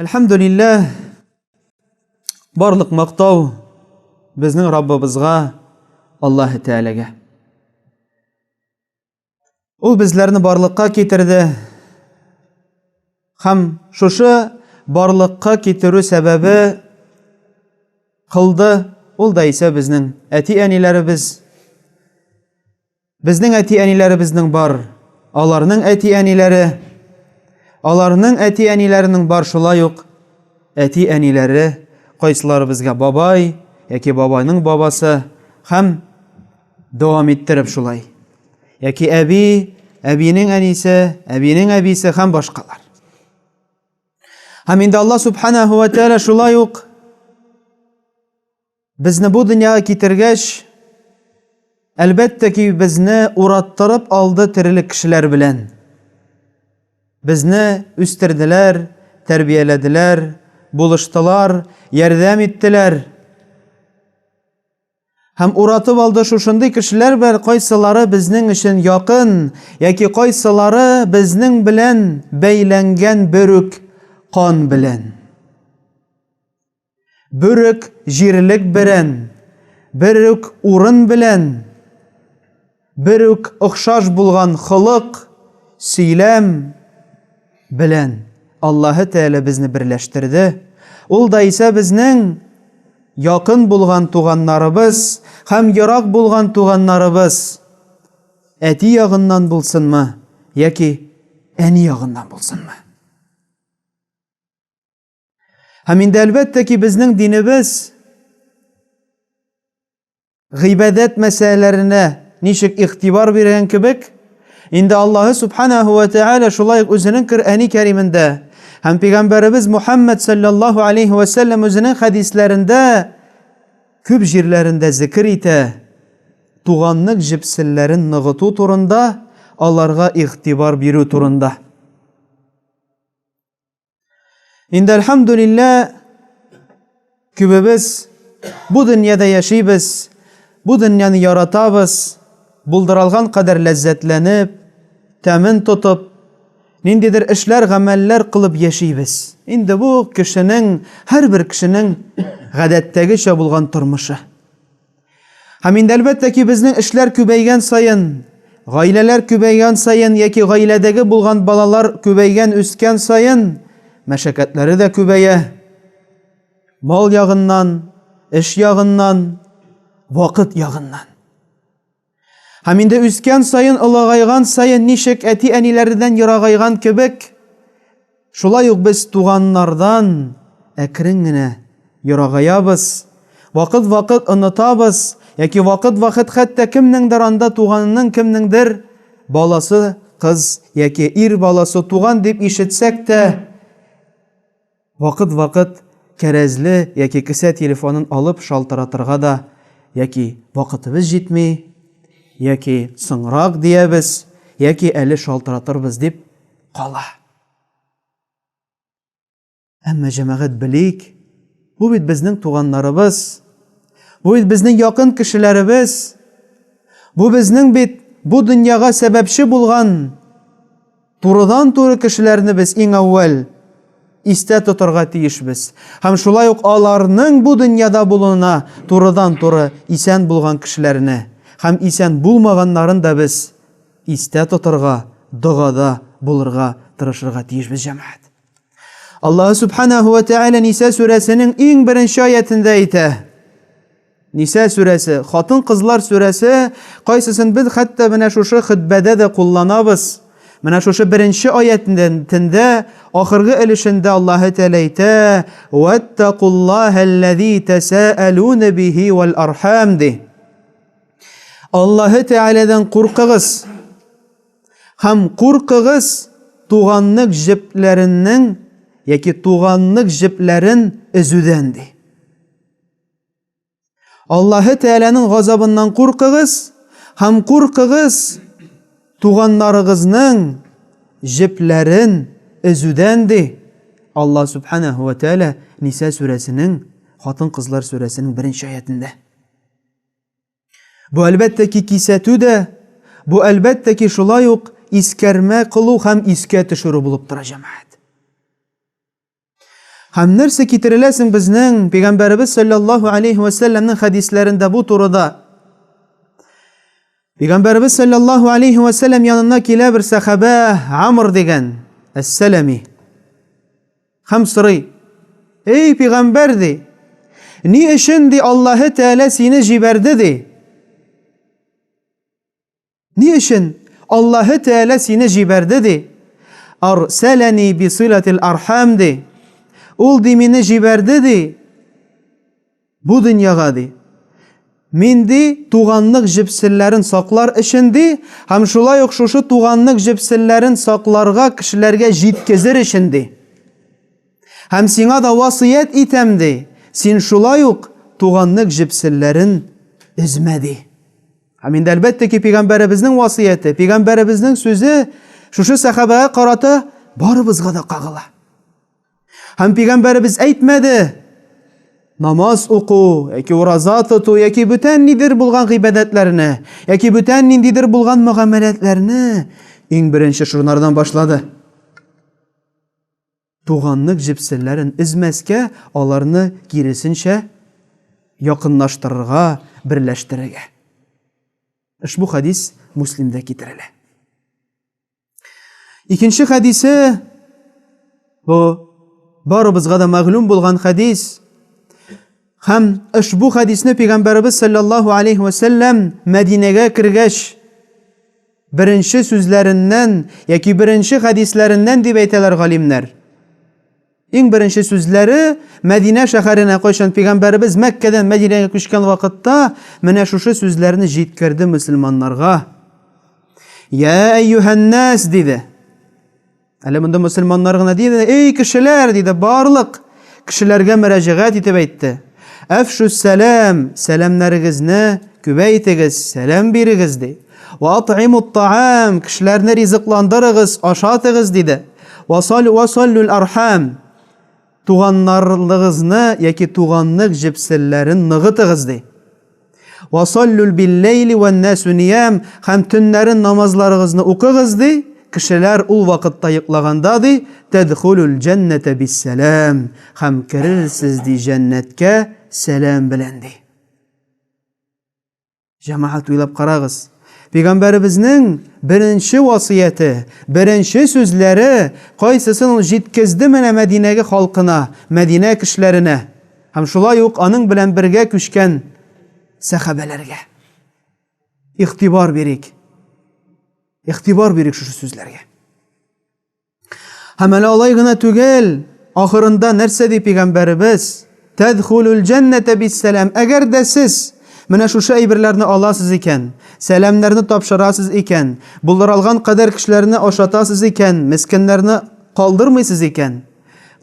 Әлхәмдүлилләһ, барлык мактау безнең Раббыбызга, Аллаһы Тәгаләгә. Ул безләрне барлыкка китерде. Һәм шушы барлыкка китерү сәбәбе кылды, ул да исә безнең әти-әниләребез. Безнең әти-әниләребезнең бар, аларның әти-әниләре, аларның әти-әниләренең бар шулай ук әти-әниләре, кайсылары безгә бабай яки бабайның бабасы һәм дәвам иттереп шулай. Яки әби, әбинең әнисе, әбинең әбисе һәм башкалар. Һәм инде Аллаһ субханаһу ва тааля шулай ук Безне бу дөньяга китергәч, әлбәттә ки, безне ураттырып алды терелек кешеләр белән. Безне үстерделәр, тәрбияләделәр, булыштылар, ярдәм иттеләр. Һәм уратып алды шушындый кешеләр белән, кайсылары безнең өчен якын, яки кайсылары безнең белән бәйләнгән бер үк кан белән. Бер үк җирлек белән, бер үк урын белән, бер үк охшаш булган холык, сөйләм белән Аллаһы Тәгалә безне берләштерде. Ул да исә безнең якын булган туганнарыбыз һәм ерак булган туганнарыбыз, әти ягыннан булсынмы яки әни ягыннан булсынмы. Һәм инде әлбәттә ки безнең динебез гыйбадәт мәсьәләләренә ничек игътибар биргән кебек, инде Аллаһы субханаһу ва тааля шулай ук үзенең Коръәни Кәримендә һәм пәйгамбәребез Мухаммад саллаллаһу алейхи ва сәлләм үзенең хәдисләрендә күп җирләрендә зикер итә, туганлык җепселләрен ныгыту турында, аларга игътибар бирү турында. Инде әлхәмдүлиллә күбебез бу дөньяда яшибез, бу дөньяны яратабыз, булдыралган кадәр ләззәтләнеп, тәмен тотып, ниндидер эшләр, гамәлләр кылып яшибез. Инде бу кешенең, һәрбер кешенең гадәттәгечә булган тормышы. Һәм инде әлбәттә ки безнең эшләр күбәйгән саен, гаиләләр күбәйгән саен яки гаиләдәге булган балалар күбәйгән, үскән саен, мәшәкатьләре дә күбәя. Мал ягыннан, эш ягыннан, вакыт ягыннан. Һәм инде үскән саен, олыгайган саен ничек әти-әниләрдән ерагайган кебек, Шулай ук без туганнардан әкрен генә ерагаябыз, вакыт-вакыт онытабыз яки вакыт-вакыт хәтта кемнеңдер анда туганының кемнеңдер баласы кыз яки ир баласы туган дип ишетсәк тә, вакыт-вакыт кәрәзле яки кесә телефонын алып шалтыратырга да яки вакытыбыз җитми, яки соңрак диябез, яки әле шалтыратырбыз дип кала. Әмма җәмәгать белик, бу бит безнең туганнарыбыз, бу бит безнең якын кешеләребез, бу безнең бит бу дөньяга сәбәпче булган турыдан-туры кешеләрне без иң әүвәл истә тотарга тиешбез. Һәм шулай ук аларның бу дөньяда булуына турыдан-туры исән булган кешеләрне һәм исән булмаганнарын да без истә тотарга, догада булырга тырышырга тиешбез, җәмәгать. Аллаһ Субханаһу ва Тааля Ниса сүрәсенең иң беренче аятендә әйтә. Ниса сүрәсе, хатын-кызлар сүрәсе, кайсысын без хәтта менә шушы хөтбәдә дә кулланабыз. Менә шушы беренче аятендә, ахыргы өлешендә Аллаһ Тәгалә әйтә: "Ваттакуллаһаллази тасаалуна бихи вал архам" ди. Аллаһы Тәгаләдән куркыгыз һәм куркыгыз туганлык җепләренең яки туганлык җепләрен өзүдән ди. Аллаһы Тәгаләнең газабыннан куркыгыз һәм куркыгыз туганнарыгызның җепләрен өзүдән ди. Аллаһ Субханаһу ва Тәгалә Ниса сүрәсенең хатын-кызлар сүрәсенең беренче аятендә. Бу әлбәттә ки кисәтү дә, бу әлбәттә ки шулай ук искәрмә кылу һәм искә төшерү булып тора җәмәгать. Һәм нәрсә китерелә соң безнең Пәйгамбәребез саллаллаһу алейхи ва сәлләмнең хәдисләрендә бу турыда? Пәйгамбәребез саллаллаһу алейхи ва сәлләм янына килә бер сәхабә Амр дигән, Әс-Сәләми. Һәм сорый: "Эй пәйгамбәр ди, ни өчен ди Аллаһы Тәгалә сине җибәрде ди?" Ни өчен Аллаһы Тәгалә сине җибәрде ди? Арсалани би силатил архам ди. Ул ди мине җибәрде ди. Бу дөньяга ди. Мин ди туганлык җепселләрен саклар өчен ди, һәм шулай ук шушы туганлык җепселләрен сакларга кешеләргә җиткезер өчен ди. Һәм сиңа да васыять итәм ди. Син шулай ук туганлык җепселләрен өзмә ди. Һәм инде әлбәттә ки пәйгамбәребезнең васыяте, пәйгамбәребезнең сүзе шушы сәхабәгә карата барыбызга да кагыла. Һәм пәйгамбәребез әйтмәде, намаз уку, яки ураза тоту, яки бүтән нидер булган гыйбадәтләрне, яки бүтән ниндидер булган мөгамәләтләрне иң беренче шунардан башлады. Туганлык җепселләрен өзмәскә, аларны, киресенчә, якынлаштырырга, берләштерергә. Ошбу хәдис Муслимдә китерелә. Икенче хәдисе бу барыбызга да мәгълүм булган хәдис. Һәм ошбу хәдисне пәйгамбәребез саллаллаһу алейхи ва сәлләм Мәдинәгә кергәч Беренче сүзләреннән яки беренче хәдисләреннән дип әйтәләр галимнәр. Иң беренче сүзләре Мәдинә шәһәренә кайчан пәйгамбәребез Мәккәдән Мәдинәгә күчкән вакытта менә шушы сүзләрне җиткерде мөселманнарга. Я әйюһәннәс диде. Әле монда мөселманнар гына диде, эй кешеләр диде, барлык кешеләргә мөрәҗәгать итеп әйтте. Әфшүс сәлам, сәламнәрегезне күбәйтегез, сәлам бирегез ди. Ва ат'имут таам, кешеләрне ризыкландырыгыз, ашатыгыз диде. Ва саллул архам, Туганнарлыгызны яки туганлык җепселләрен ныгытыгыз, ди. Ва саллул билләйли вән-насу ниям, һәм төннәрен намазларыгызны укыгыз, ди. Кешеләр ул вакытта йоклаганда, ди, тәдхулул җәннәтә биссәлам, һәм керерсез, ди, җәннәткә сәлам белән, ди. Җәмәгать уйлап карагыз. Пәйгамбәребезнең беренче васыяте, беренче сүзләре кайсысын ул җиткезде менә Мәдинәге халкына, Мәдинә кешеләренә һәм шулай ук аның белән бергә күчкән сәхабәләргә. Игътибар бирик. Игътибар бирик шушы сүзләргә. Һәм әле алай гына түгел, ахырында нәрсә ди пәйгамбәребез? Тәдхулул җәннәтә биссәлам. Әгәр дә сез менә шушы әйберләрне аласыз икән, сәламнәрне тапшырасыз икән, булдыралган кадәр кешеләрне ашатасыз икән, мескеннәрне калдырмыйсыз икән,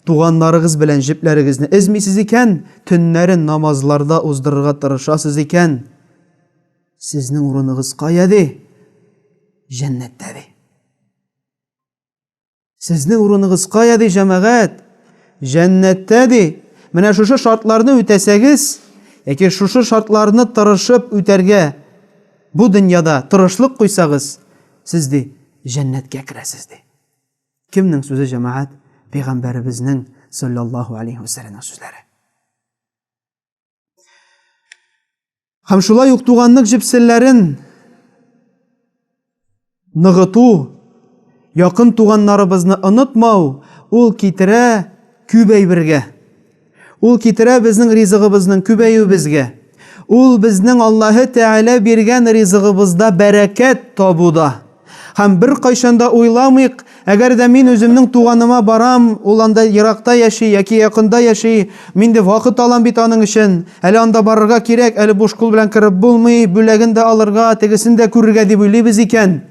туганнарыгыз белән җепләрегезне өзмисез икән, төннәрен намазларда уздырырга тырышасыз икән, сезнең урыныгыз кая ди? Җәннәттә ди. Сезнең урыныгыз кая ди җәмәгать? Җәннәттә ди. Менә шушы шартларны үтәсәгез, яки шушы шартларны тырышып үтәргә бу дөньяда тырышлык куйсагыз, сез ди җәннәткә керәсез ди. Кемнең сүзе җәмәгать? Пәйгамбәребезнең саллаллаһу алейхи ва сәлләмнең сүзләре. Һәм шулай ук туганлык җепселләрен ныгыту, якын туганнарыбызны онытмау, ул китерә күбәйбергә. Ул китерә безнең ризыгыбызның күбәюебезгә. Ул безнең Аллаһы Тәгалә биргән ризыгыбызда бәрәкәт табуда. Һәм беркайчан да уйламыйк, әгәр дә мин үземнең туганыма барам, ул анда еракта яши яки якында яши, мин дә вакыт алам бит аның өчен. Әле анда барырга кирәк, әле буш кул белән кереп булмый, бүләген дә алырга, тегесен дә күрергә дип уйлыйбыз икән.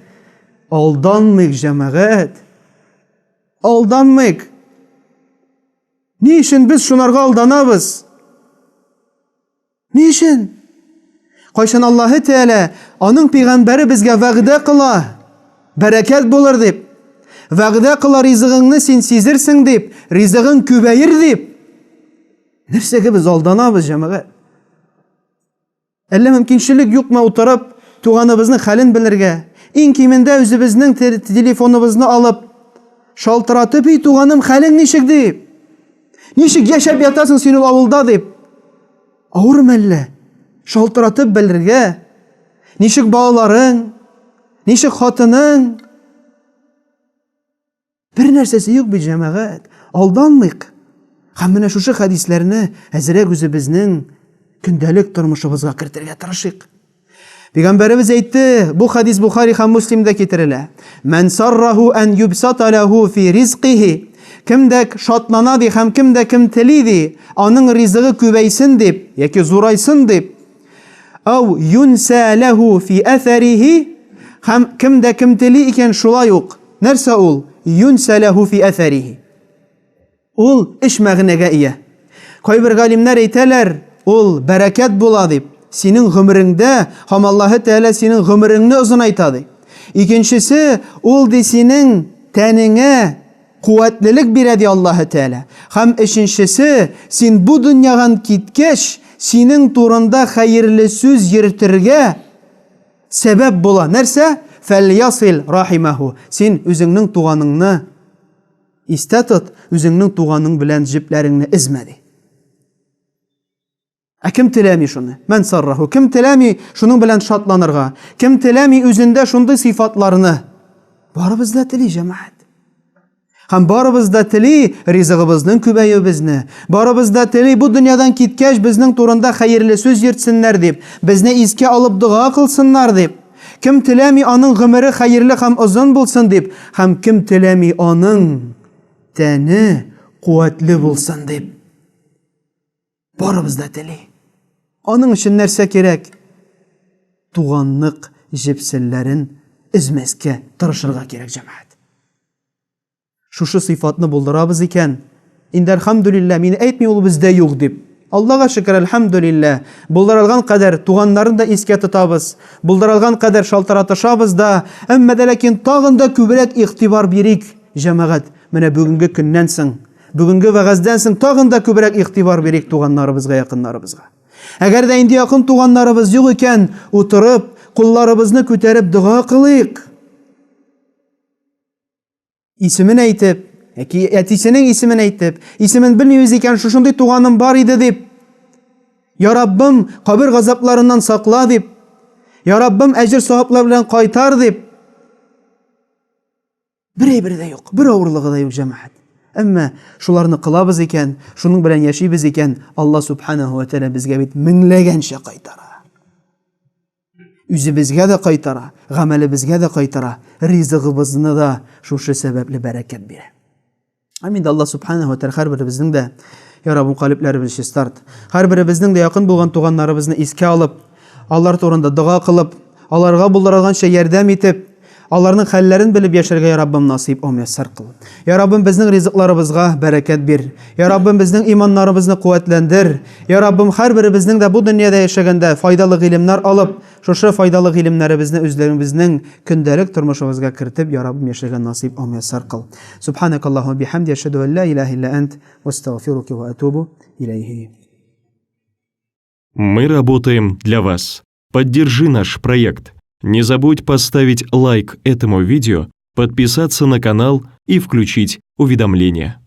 Алданмыйк, җәмәгать. Алданмыйк. Ни өчен без шунарга алданабыз? Ни өчен? Кайчан Аллаһы Тәгалә аның пәйгамбәре безгә вәгъдә кыла, бәрәкәт булыр дип, вәгъдә кыла ризыгыңны син сизерсең дип, ризыгың күбәер дип. Нәрсәгә без алданабыз, җәмәгать? Әллә мөмкинчелек юкмы утырып, туганыбызның хәлен белергә? Иң кимендә үзебезнең телефоныбызны алып, шалтыратып, "Эй, туганым, хәлең ничек?" дип. Ничек яшәп ятасың син ул авылда дип. Авыр мәллә? Шалтыратып белергә. Ничек балаларың? Ничек хатының? Бер нәрсәсе юк бит, җәмәгать. Алданмыйк. Һәм менә шушы хәдисләрне әзрәк үзебезнең көндәлек тормышыбызга кертергә тырышыйк. Пәйгамбәребез әйтте, бу хәдис Бухари һәм Муслимдә китерелә. Мән сарраху ан юбсата лаху фи ризкихи. Кем дә шатлана ди һәм кем дә кем тели ди, аның ризыгы күбәйсен дип яки зурайсын дип, Ау юнсә ләһу фи әсәрихи һәм кем дә кем тели икән шулай ук. Нәрсә ул? Юнсә ләһу фи әсәрихи. Ул өч мәгънәгә ия. Кайбер галимнәр әйтәләр, ул бәрәкәт була дип. Синең гомереңдә һәм Аллаһы Тәгалә синең гомереңне озынайта ди. Икенчесе, ул ди синең тәнеңә Куәтлелек бирә, ди Аллаһы Тәгалә. Һәм өченчесе, син бу дөньядан киткәч, синең турында хәерле сүз йөртергә сәбәп була. Нәрсә? Фәльясил рахимаху. Син үзеңнең туганыңны истә тот, үзеңнең туганың белән җепләреңне өзмә, ди. Ә кем теләми шуны? Мән сарраху. Кем теләми шуның белән шатланырга? Кем теләми үзендә шундый сыйфатларны? Барыбыз да тели, җәмәгать. Һәм барыбыз да тели ризыгыбызның күбәюебезне. Барыбыз да тели бу дөньядан киткәч безнең турында хәерле сүз йөртсеннәр дип, безне искә алып дога кылсыннар дип. Кем теләми аның гомере хәерле һәм озын булсын дип, һәм кем теләми аның тәне куәтле булсын дип. Барыбыз да тели. Аның өчен нәрсә кирәк? Туганлык җепселләрен өзмәскә тырышырга кирәк, җәмәгать. Шушы сыйфатны булдырабыз икән, инде әлхәмдүлилләһ, мин әйтмим ул бездә юк дип. Аллага шөкер, әлхәмдүлилләһ, булдырылган кадәр туганнарын да искә тотабыз, булдырылган кадәр шалтыратышабыз да, әмма дә ләкин тагын да күбрәк игътибар бирик, җәмәгать, менә бүгенге көннән соң. Бүгенге вәгазьдән соң тагын да күбрәк игътибар бирик туганнарыбызга, якыннарыбызга. Әгәр дә инде якын туганнарыбыз юк икән, утырып, кулларыбызны күтәреп дога кылыйк. Исемен әйтеп, яки әтисенең исемен әйтеп, исемен белмибез икән, шушындый туганым бар иде дип, Я Раббым, кабер газапларыннан сакла дип, Я Раббым, әҗер саваплар белән кайтар дип, Бер әйбер дә юк, бер авырлыгы да юк, җәмәгать. Әмма шуларны кылабыз икән, шуның белән яшибез икән, Алла субханаһу ва тәгалә безгә бит меңләгәнчә кайтара. Үзебезгә дә кайтара, гамәлебезгә дә кайтара, ризыгыбызны да шушы сәбәпле бәрәкәт бирә. Амин. Алла субханаһу ва тәгалә һәрберебезнең дә, я Раббым, калебләребезне чистарт. Һәрберебезнең дә якын булган туганнарыбызны искә алып, алар турында дога кылып, аларга булдырганча ярдәм итеп, аларның хәлләрен белеп яшәргә, я Раббым, насыйп о мияссар кыл. Я Раббым, безнең ризыкларыбызга бәрәкәт бир. Я Раббым, безнең иманнарыбызны куәтләндер. Я Раббым, һәрберебезнең дә бу дөньяда яшәгәндә файдалы гыйлемнәр алып, Шушы файдалы гыйлемнәребезне үзләребезнең көндәлек тормышыбызга кертеп, я Раббым, яшәргә насыйп о мияссар кыл. Субханакаллаһумма бихамди әшһәду ан ла илаһа илля ант вастагфирука ва атубу иләйһи. Мы работаем для вас. Поддержи наш проект. Не забудь поставить лайк этому видео, подписаться на канал и включить уведомления.